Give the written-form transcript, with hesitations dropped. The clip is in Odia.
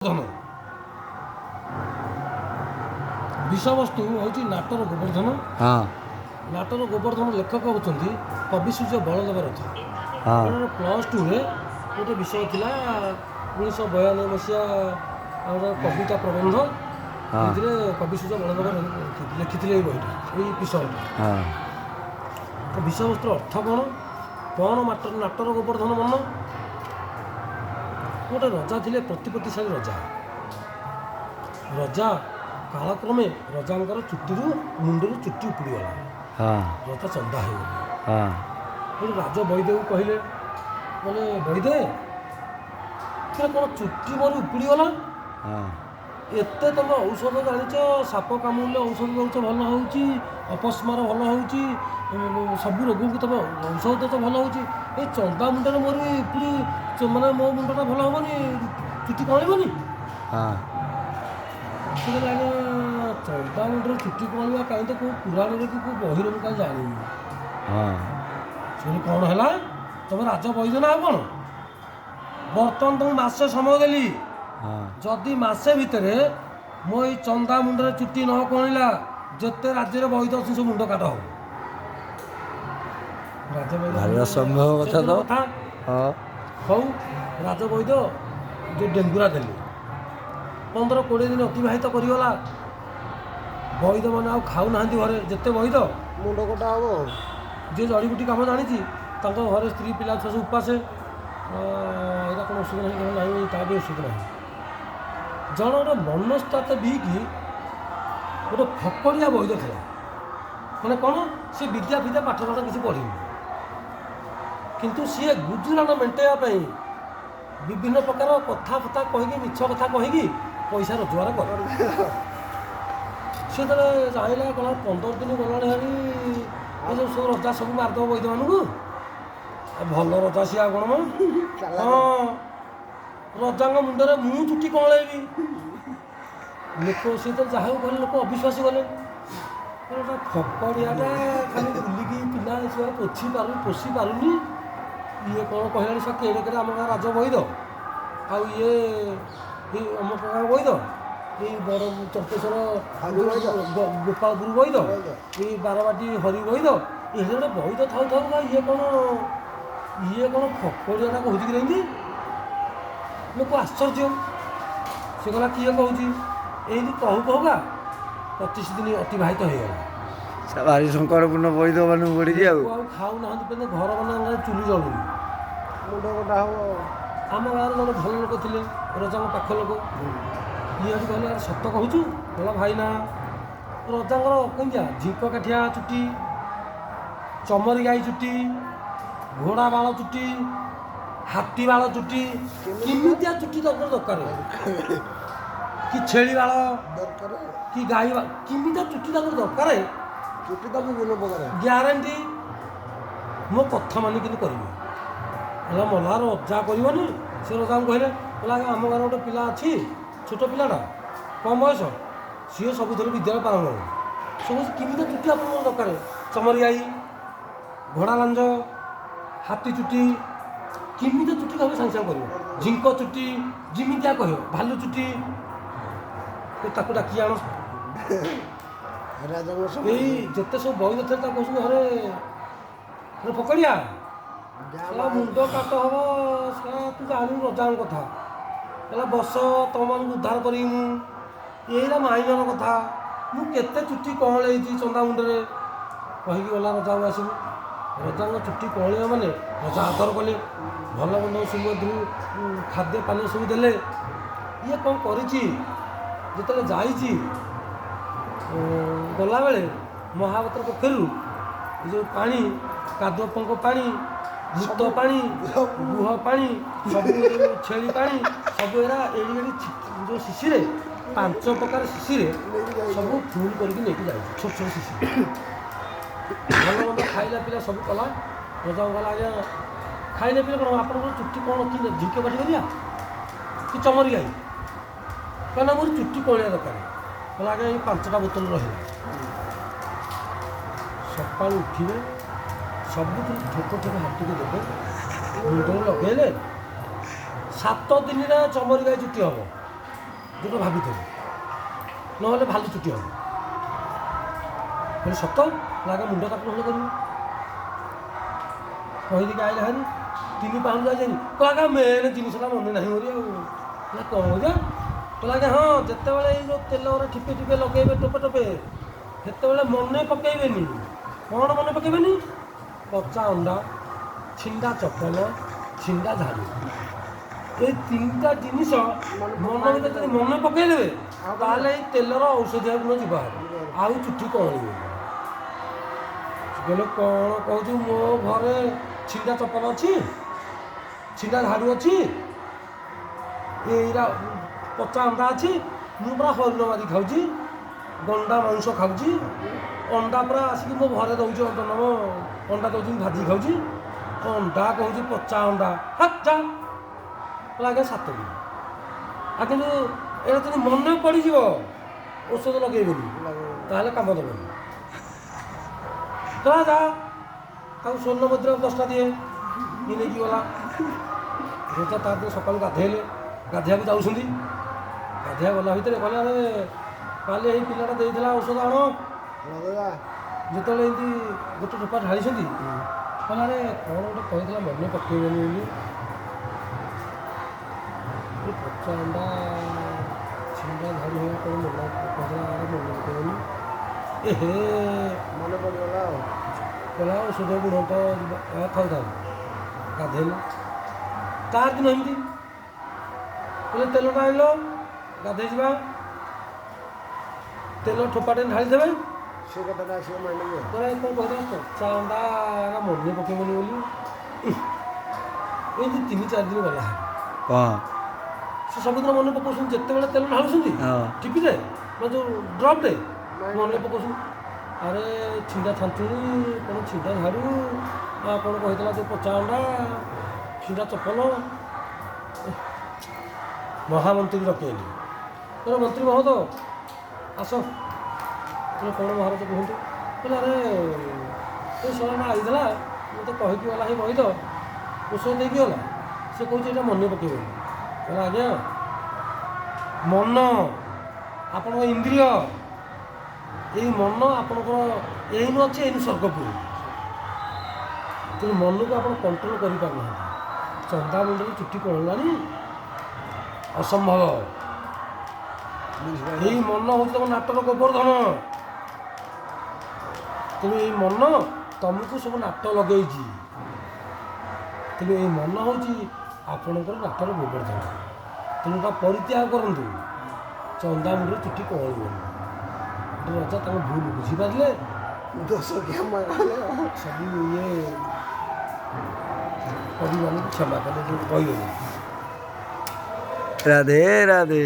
ଧନ ବିଷୟବସ୍ତୁ ହେଉଛି ନାଟର ଗୋବର୍ଦ୍ଧନ। ହଁ। ନାଟର ଗୋବର୍ଦ୍ଧନ ଲେଖକ ହେଉଛନ୍ତି କବି ସୂର୍ଯ୍ୟ ବଳଦେବ ରଥ। ହଁ। ପ୍ଲସ୍ ଟୁରେ ଗୋଟେ ବିଷୟ ଥିଲା, 1992 ମସିହା ଆମର କବିତା ପ୍ରବନ୍ଧ। ଏଥିରେ କବି ସୂର୍ଯ୍ୟ ବଳଦେବ ଲେଖିଥିଲେ ଏଇ ବହିଟା, ଏଇ ବିଷୟଟା। ତ ବିଷୟବସ୍ତୁର ଅର୍ଥ କ'ଣ କ'ଣ? ନାଟର ଗୋବର୍ଦ୍ଧନ ମନ। ଗୋଟେ ରଜା ଥିଲେ, ପ୍ରତିପତ୍ତିଶାଳୀ ରଜା। ରଜା କାଳକ୍ରମେ ରଜାଙ୍କର ଚୁଟିରୁ, ମୁଣ୍ଡରୁ ଚୁଟି ଉପୁଡ଼ିଗଲା। ରଜା ଚନ୍ଦା ହେଇଗଲେ। ଗୋଟେ ରାଜ ବୈଦ୍ୟକୁ କହିଲେ, ବୋଲେ ବୈଦେ, କ'ଣ ଚୁଟି ମୋର ଉପୁଡ଼ିଗଲା? ଏତେ ତମେ ଔଷଧ ଜାଣିଛ, ସାପ କାମୁଡ଼ିଲେ ଔଷଧ ଦେଉଛ ଭଲ ହେଉଛି, ଅପସ୍ମାର ଭଲ ହେଉଛି, ସବୁ ରୋଗକୁ ତମେ ଔଷଧ ଦେଉଛ ଭଲ ହେଉଛି, ଏଇ ଚନ୍ଦା ମୁଣ୍ଡରେ ମୋର ଉପୁଡ଼ି, ମାନେ ମୋ ମୁଣ୍ଡଟା ଭଲ ହେବନି, ଚୁଟି କଅଁଳିବନି? ସେ କହିଲେ, ଆଜ୍ଞା, ଚନ୍ଦା ମୁଣ୍ଡରେ ଚୁଟି କଅଁଳିବା କାହିଁ ତ କେଉଁ ପୁରାଣରେ କି କେଉଁ ବହିରେ ମୁଁ କାହିଁ ଜାଣିନି। ସେ କହିଲେ, କ'ଣ ହେଲା, ତମେ ରାଜ ବୈଦ୍ୟ ନା ଆଉ କ'ଣ? ବର୍ତ୍ତମାନ ତମକୁ ମାସେ ସମୟ ଦେଲି। ଯଦି ମାସେ ଭିତରେ ମୋ ଏଇ ଚନ୍ଦା ମୁଣ୍ଡରେ ଚୁଟି ନ କଅଁଳିଲା, ଯେତେ ରାଜ୍ୟରେ ବୈଦ୍ୟ ଅଛନ୍ତି ସବୁ ମୁଣ୍ଡ କାଟ ହବ। ରାଜ ବୈଦ୍ୟ ଭାରି ଅସମ୍ଭବ କଥା ତ। କଥା। ହଉ, ରାଜ ବୈଦ୍ୟ ଯେଉଁ ଡେଙ୍ଗୁରା ଦେଲେ, 15-20 ଦିନ ଅତିବାହିତ କରିଗଲା। ବୈଦ୍ୟମାନେ ଆଉ ଖାଉନାହାନ୍ତି ଘରେ। ଯେତେ ବୈଦ୍ୟ ମୁଣ୍ଡ କଟା ହବ। ଯିଏ ଜଡ଼ିବୁଟି କାମ ଜାଣିଛି, ତାଙ୍କ ଘରେ ସ୍ତ୍ରୀ ପିଲା ଛୁଆ ସବୁ ଉପାସେ। ଏଇଟା କ'ଣ ଔଷଧ ନାହିଁ? କ'ଣ ନାହିଁ, ତା ବି ଔଷଧ ନାହିଁ। ଜଣେ ଗୋଟେ ମନସ୍ତାତ ବିକି ଗୋଟେ ଫକଡ଼ିଆ ବୈଦ୍ୟ ଥିଲା। ମାନେ କ'ଣ, ସେ ବିଦ୍ୟା ଫିଦ୍ୟା ପାଠ ସାଠ କିଛି ପଢ଼ିନି, କିନ୍ତୁ ସିଏ ଗୁଜୁରାଣ ମେଣ୍ଟେଇବା ପାଇଁ ବିଭିନ୍ନ ପ୍ରକାର କଥା ଫଥା କହିକି, ମିଛ କଥା କହିକି ପଇସା ରୋଜଗାର କରେ। ସିଏ ଯେତେବେଳେ ଜାଣିଲା, କହିଲା, 15 ଦିନ ଗଲାଣି ଭାରି, ଏ ଯେଉଁ ସବୁ ରଜା ସବୁ ମାରିଦେବ ବୈଦ୍ୟମାନଙ୍କୁ। ଆଉ ଭଲ ରଜା ସିଏ ଆଉ କ'ଣ ମ? ହଁ, ରଜାଙ୍କ ମୁଣ୍ଡରେ ମୁଁ ଚୁଟି କଅଁଳେଇବି। ଲୋକ ସିଏ ତ ଯାହାକୁ କହିଲେ ଲୋକ ଅବିଶ୍ୱାସୀ ଗଲେ। ଗୋଟେ ଫକଡ଼ିଆଟା ଖାଲି ବୁଲିକି ପିଲା ଛୁଆ ପୋଷି ପାରୁନି, ଇଏ କ'ଣ କହିଲାଣି? ସେ କେଡ଼େ କେଡ଼େ ଆମ ଗାଁ ରାଜ ବୈଦ, ଆଉ ଇଏ ଏଇ ଅମକ ଗାଁ ବୈଦ, ଏଇ ବଡ଼ ଚମ୍ପେଶ୍ୱର ଗୋପାଳପୁର ବୈଦ, ଏଇ ବାରବାଟୀ ହରି ବୈଦ, ଏ ଗୋଟେ ବୈଦ ଥାଉ ଥାଉ ବା ଇଏ କ'ଣ ଫକଡ଼ିଆଟା କହୁଛି କି ଏମିତି? ଲୋକ ଆଶ୍ଚର୍ଯ୍ୟ। ସେ କହିଲା, କିଏ କହୁଛି? ଏମିତି କହୁ କହୁକା 25 ଦିନ ଅତିବାହିତ ହେଇଗଲା। ସେ ଭାରି ସଙ୍କଟପୂର୍ଣ୍ଣ ବୈଦ୍ୟ ମାନଙ୍କୁ ପଡ଼ିଛି ଆଉ। ଲୋକ ଆଉ ଖାଉନାହାନ୍ତି, ମାନେ ଘର ମାନଙ୍କରେ ଚୁଲି ଜଳୁନି। ମୁଣ୍ଡ କଟା ହବ। ଆମ ଗାଁରେ ଜଣେ ଭଲ ଲୋକ ଥିଲେ, ରଜାଙ୍କ ପାଖ ଲୋକ। ଇଏ ଏଠି କହିଲେ, ଆରେ ସତ କହୁଛୁ? କହିଲା, ଭାଇନା, ରଜାଙ୍କର କେମିତିଆ ଝିଙ୍କ କାଠିଆ ଚୁଟି, ଚମରି ଗାଈ ଚୁଟି, ଘୋଡ଼ା ବାଳ ଚୁଟି, ହାତୀ ବାଳ ଚୁଟି, କେମିତିଆ ଚୁଟି ତାଙ୍କର ଦରକାର କି ଛେଳି ବାଳ ଦରକାର କି ଗାଈ ବାଳ, କେମିତିଆ ଚୁଟି ତାଙ୍କର ଦରକାର? ଚୁଟି ତ ବିଭିନ୍ନ ପ୍ରକାର। ଗ୍ୟାରେଣ୍ଟି, ମୋ କଥା ମାନି କିନ୍ତୁ କରିବେ। ହେଲା, ମଲା ରଜା କରିବନି? ସେ ରଜାଙ୍କୁ କହିଲେ, କହିଲା, ଆଜ୍ଞା, ଆମ ଗାଁରେ ଗୋଟେ ପିଲା ଅଛି, ଛୋଟ ପିଲାଟା, କମ୍ ବୟସ, ସିଏ ସବୁଥିରେ ବିଦ୍ୟାଳୟ ପାରଙ୍ଗମ। ସେ କହୁଛି, କେମିତିଆ ଚୁଟି ଆପଣଙ୍କର ଦରକାର? ଚମରି ଗାଈ, ଘୋଡ଼ା ଲାଞ୍ଜ, ହାତୀ ଚୁଟି, କେମିତିଆ ଚୁଟି କହିବେ ସାଙ୍ଗେ ସାଙ୍ଗେ କରିବ। ଝିଙ୍କ ଚୁଟି, ଯେମିତିଆ କହିବ, ଭାଲୁ ଚୁଟି। ତାକୁ ଡାକି ଆଣ। ରାଜାଙ୍କ ସବୁ ଏଇ ଯେତେ ସବୁ ବୈଦ୍ୟ ଥିଲେ, ତାକୁ କହୁଛନ୍ତି, ଆରେ ଆରେ ଫକଡ଼ିଆ, ଶଳା ମୁଣ୍ଡ କାଟ ହବ, ଶଳା ତୁ ଜାଣିବୁ ରଜାଙ୍କ କଥା। କହିଲା, ବସ, ତମମାନଙ୍କୁ ଉଦ୍ଧାର କରିବି ମୁଁ। ଏଇଟା ମାଇନର କଥା, ମୁଁ କେତେ ଚୁଟି କଅଁଳେଇଛି ଚନ୍ଦା ମୁଣ୍ଡରେ। କହିକି ଗଲା ରଜାକୁ ଆସିବୁ। ରଜାଙ୍କ ଚୁଟି କଅଁଳିବା ମାନେ ରଜା ଆଦର କଲେ, ଭଲ ମନ୍ଦ ସୁମଧୁର ଖାଦ୍ୟ ପାନୀୟ ସବୁ ଦେଲେ। ଇଏ କ'ଣ କରିଛି, ଯେତେବେଳେ ଯାଇଛି, ଗଲାବେଳେ ମହାପାତ୍ର ପୋଖରୀରୁ ଏ ଯେଉଁ ପାଣି, କାଦୁଅ ପଙ୍କ ପାଣି, ଭୂତ ପାଣି, ଗୁହ ପାଣି, ସବୁ ଯେଉଁ ଛେଳି ପାଣି, ସବୁ ଏରା ଏଡ଼ି ଏଡ଼ି ଯେଉଁ ଶିଶିରେ, ପାଞ୍ଚ ପ୍ରକାର ଶିଶିରେ ସବୁ ଫୁଲ୍ କରିକି ନେଇକି ଯାଇଛି, ଛୋଟ ଛୋଟ ଶିଶି। ଭଲ ମନ୍ଦ ଖାଇଲା ପିଲା ସବୁ କଲା। ରଜାଙ୍କୁ ଗଲା, ଆଜ୍ଞା, ଖାଇଲେ ପିଲା କ'ଣ, ଆପଣଙ୍କର ଚୁଟି କ'ଣ କି ଝିଙ୍କ କାଠି କରିବା କି ଚମରି ଗାଈ? କହିଲା, ମୋର ଚୁଟି କଅଁଳିବା ଦରକାର। କହିଲା, ଆଜ୍ଞା, ଏଇ 5ଟା ବୋତଲ ରହିଲା, ସକାଳୁ ଉଠିବେ, ସବୁଥିରୁ ଠୋକ ଠୋକ ହାତକୁ ଦେବେ, ମୁଣ୍ଡରେ ଲଗେଇଲେ 7 ଦିନରେ ଚମରି ଗାଈ ଚୁଟି ହେବ। ଯେଉଁଟା ଭାବିଥିବ, ନହେଲେ ଭାଲୁ ଚୁଟି ହେବ। କହିଲେ ସତ ଲାଗେ, ମୁଣ୍ଡ କାଟ ନହେଲେ କରିବୁ। କହିଦେଇକି ଆଇଲେ ଭାରି ତିନି ପାହୁଣ୍ଡ ଯାଇଛନ୍ତି। କହିଲା ଆଜ୍ଞା, ମେନ୍ ଜିନିଷଟା ମନେ ନାହିଁ ମୋର। ଆଉ କହିଲା, କ'ଣ କହୁଛ? କହିଲା ଆଜ୍ଞା ହଁ, ଯେତେବେଳେ ଏଇ ଯେଉଁ ତେଲ ଗୁରା ଠିପେ ଠିପେ ଲଗେଇବେ, ଟୋପେ ଟୋପେ, ସେତେବେଳେ ମନେ ପକେଇବେନି। କ'ଣ ମନେ ପକେଇବେନି? ପଚା ଅଣ୍ଡା, ଛିଣ୍ଡା ଚପଲ, ଛିଣ୍ଡା ଝାଡ଼ୁ, ଏଇ ତିନିଟା ଜିନିଷ ମନ ଭିତରେ ଯଦି ମନେ ପକେଇଦେବେ, ତାହେଲେ ଏଇ ତେଲର ଔଷଧୀୟ ଗୁଣ ଯିବ ଭାରି, ଆଉ ଚୁଟି କଅଁଳିବନି। ସେ କହିଲେ, କ'ଣ କହୁଛୁ? ମୋ ଘରେ ଛିଣ୍ଡା ଚପଲ ଅଛି, ଛିଣ୍ଡା ଝାଡ଼ୁ ଅଛି, ଏଇରା ପଚା ଅଣ୍ଡା ଅଛି। ମୁଁ ପୁରା ହରିଣ ମାରି ଖାଉଛି, ଗଣ୍ଡା ମାଂସ ଖାଉଛି, ଅଣ୍ଡା ପୁରା ଆସିକି ମୋ ଘରେ ଦେଉଛି, ଅଣ୍ଡା ନବ, ଅଣ୍ଡା ଦେଉଛି, ମୁଁ ଭାଜିକି ଖାଉଛି। ଅଣ୍ଡା କହୁଛି ପଚା ଅଣ୍ଡା, ହାକ୍ ଯା। କହିଲା ଆଜ୍ଞା 7 ଦିନ। ଆଉ କିନ୍ତୁ ଏଇଟା ଯଦି ମନେ ପଡ଼ିଯିବ ଔଷଧ ଲଗେଇବେନି, ତାହେଲେ କାମ ଦେବନି। କହିଲା ଯା, ତାକୁ ସ୍ୱର୍ଣ୍ଣ ମୁଦ୍ରା 10ଟା ଦିଏ। ଇଏ ନେଇକି ଗଲା। ରୋଜା ତାର ଦିନ ସକାଳୁ ଗାଧେଇଲେ, ଗାଧେଇବାକୁ ଯାଉଛନ୍ତି। ଗାଧେଇବା ଗଲା ଭିତରେ କହିଲେ, ଆରେ କାଲି ଏଇ ପିଲାଟା ଦେଇଥିଲା ଔଷଧ, ଆଣ। ଲଗେଇବା। ଯେତେବେଳେ ଏମିତି ଗୋଟେ ଟୋପା ଢାଳିଛନ୍ତି, କହିଲା ଆରେ କ'ଣ ଗୋଟେ କହିଥିଲା ମନେ ପକେଇବନି ବୋଲି, ଏ ପଚା ଅଣ୍ଡା, ଛିଣ୍ଡା ଝାଡ଼ୁ ହେବା, କ'ଣ ମନେ କହିଥିଲା, ଆରେ ମନେ ପକେଇବନି, ଏ ହେ। ମନେ ପଡ଼ିଗଲା ଆଉ। କହିଲା ଔଷଧ ଗୁଣ ତ ଥାଉ ଥାଉ। ଗାଧେଇଲେ, ତାର ଦିନ ଏମିତି କହିଲେ, ତେଲଟା ଆଣିଲ, ଗାଧେଇ ଯିବା। ତେଲ ଠୋପାଟେ ଢାଳିଦେବେ। ସେ କଥାଟା ଆସିବ ମାଇଣ୍ଡକୁ। କହିଲା କ'ଣ କହିଥିଲା, ପଚା ଅଣ୍ଡା ମନେ ପକେଇବନି ବୋଲି। ଏମିତି 3-4 ଦିନ ଗଲା। ହଁ। ସେ ସବୁଦିନ ମନେ ପକାଉଛନ୍ତି। ଯେତେବେଳେ ତେଲ ଢାଳୁଛନ୍ତି ଠିପିରେ ବା ଯେଉଁ ଡ୍ରପ୍ରେ, ମନେ ପକାଉଛନ୍ତି, ଆରେ ଛିଣ୍ଡା ଛାଞ୍ଚୁଣି, କ'ଣ ଛିଣ୍ଡା ଝାଡ଼ୁ, ଆଉ କ'ଣ କହିଥିଲା ଯେଉଁ ପଚା ଅଣ୍ଡା, ଛିଣ୍ଡା ଚପଲ। ମହାମନ୍ତ୍ରୀ ଡକେଇଲେ। କହିଲେ, ମନ୍ତ୍ରୀ ମହୋଦୟ ଆସ। କହିଲେ, କ'ଣ ମହାରାଜ କୁହନ୍ତୁ। କହିଲେ, ଆରେ ଏ ଶଳାଟା ଆଇଥିଲା, ମୋତେ କହିକି ଗଲା, ହିଁ ବୈଦ ଔଷଧ ଦେଇକି ଗଲା, ସେ କହୁଛି ଏଇଟା ମନେ ପକେଇବନି। କହିଲା, ଆଜ୍ଞା, ମନ ଆପଣଙ୍କ ଇନ୍ଦ୍ରିୟ। ଏଇ ମନ ଆପଣଙ୍କର ଏଇନୁ ଅଛି, ଏଇନୁ ସ୍ୱର୍ଗପୁର। ତେଣୁ ମନକୁ ଆପଣ କଣ୍ଟ୍ରୋଲ କରିପାରୁନାହାନ୍ତି। ଚନ୍ଦା ମୁଣ୍ଡରେ ଚୁଟି କଅଁଳିଲାଣି, ଅସମ୍ଭବ। ଏଇ ମନ ହେଉଛି ତମ ନାଟର ଗୋବର୍ଦ୍ଧନ। ତେଣୁ ଏଇ ମନ ତମକୁ ସବୁ ନାଟ ଲଗେଇଛି। ତେଣୁ ଏଇ ମନ ହେଉଛି ଆପଣଙ୍କର ନାଟର ଗୋବର୍ଦ୍ଧନ। ତେଣୁ ତା ପରିତ୍ୟାଗ କରନ୍ତୁ, ଚନ୍ଦା ମୁଣ୍ଡରେ ଚୁଟି କଅଁଳିବନି। ଗୋଟେ ରଜା ତାଙ୍କ ଭୁଲ ବୁଝିପାରିଲେ। ଦୋଷ କ୍ଷମା କଲେ। ସବୁ ଇଏ କବିମାନଙ୍କୁ କ୍ଷମା କଲେ, ଯେଉଁ କହିବେନି। ରାଧେ ରାଧେ।